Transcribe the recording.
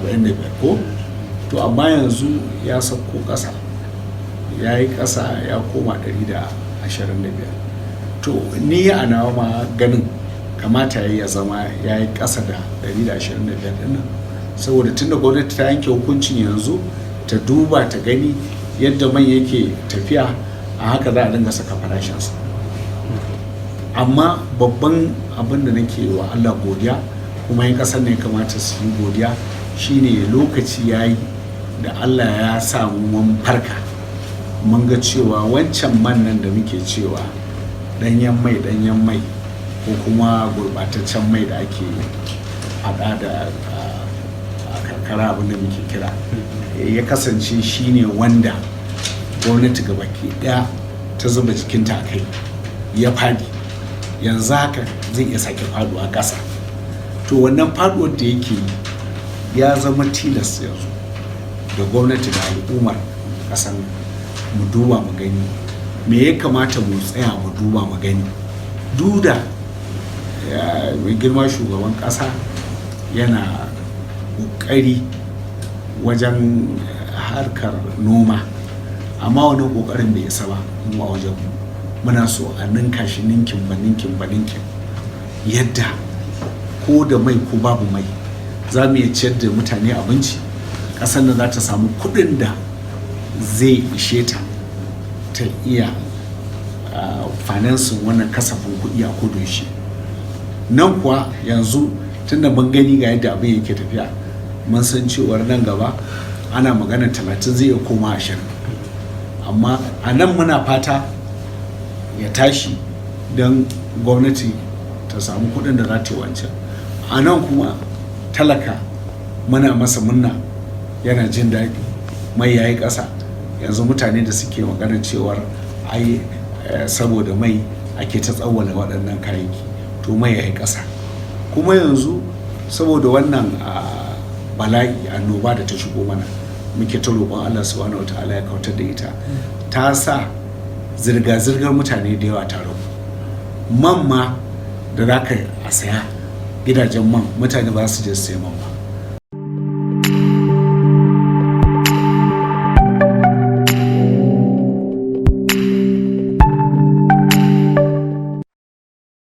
145 ko. To amma yanzu ya sauko ƙasa, ya yi ƙasa, ya koma 125. To ni a nawa ma ganin kamata ya zama ya yi ƙasa da 125 ɗin nan, saboda tunda gwamnati ta yanke hukuncin, yanzu ta duba ta gani yadda man yake tafiya, a haka za a dinga saka farashinsa. Amma babban abin da nake wa Allah godiya, kuma yan ƙasar ne kamata su yi godiya, shine lokaci ya yi da Allah ya sa mu mun farka, mun ga cewa wancan man nan da muke cewa ɗanyen mai, ɗanyen mai ko kuma gurɓataccen mai da ake faɗa da a karkara, abin da muke kira, ya kasance shine wanda gwamnati gabaki ɗaya ta zuba jikinta a kai, ya fadi. Yanzu haka zai iya sake faduwa ƙasa. To wannan faduwar da yake yi ya zama tilas yanzu da gwamnati da al'ummar ƙasar mu duba mu gani me ya kamata mu tsaya mu duba mu gani. Duda mai girma shugaban ƙasa yana ƙoƙari wajen harkar noma, amma wani ƙoƙarin bai isa ba. Mu a wajen mu muna so a ninka shi ninkin ba ninkin ba ninkin, yadda ko da mai ko babu mai za mu iya ciyar da mutane abinci, ƙasar nan za ta samu kuɗin da zai ishe ta ta iya financing wannan kasafin kuɗi a kodayaushe. Nan kuwa yanzu tunda mun gani ga yadda abin yake tafiya, mun san cewar nan gaba ana magana 30 zai iya koma 20. Amma a nan muna fata ya tashi don gwamnati ta samu kuɗin da za ta yi wancan. A nan kuma talaka muna masa murna, yana jin daɗi mai yayi ƙasa. Yanzu mutane da suke magana cewar ai saboda mai ake ta tsawwala waɗannan kayayyaki, to mai yayi ƙasa. Kuma yanzu saboda wannan bala'i, annoba da ta shigo mana, muke ta roƙon Allah Subhanahu Wataala ya kautar da ita, ta sa zirga-zirgar mutane da yawa ta ragu. Man ma da za ka a saya gidajen man, mutane ba su je su sayi man ba.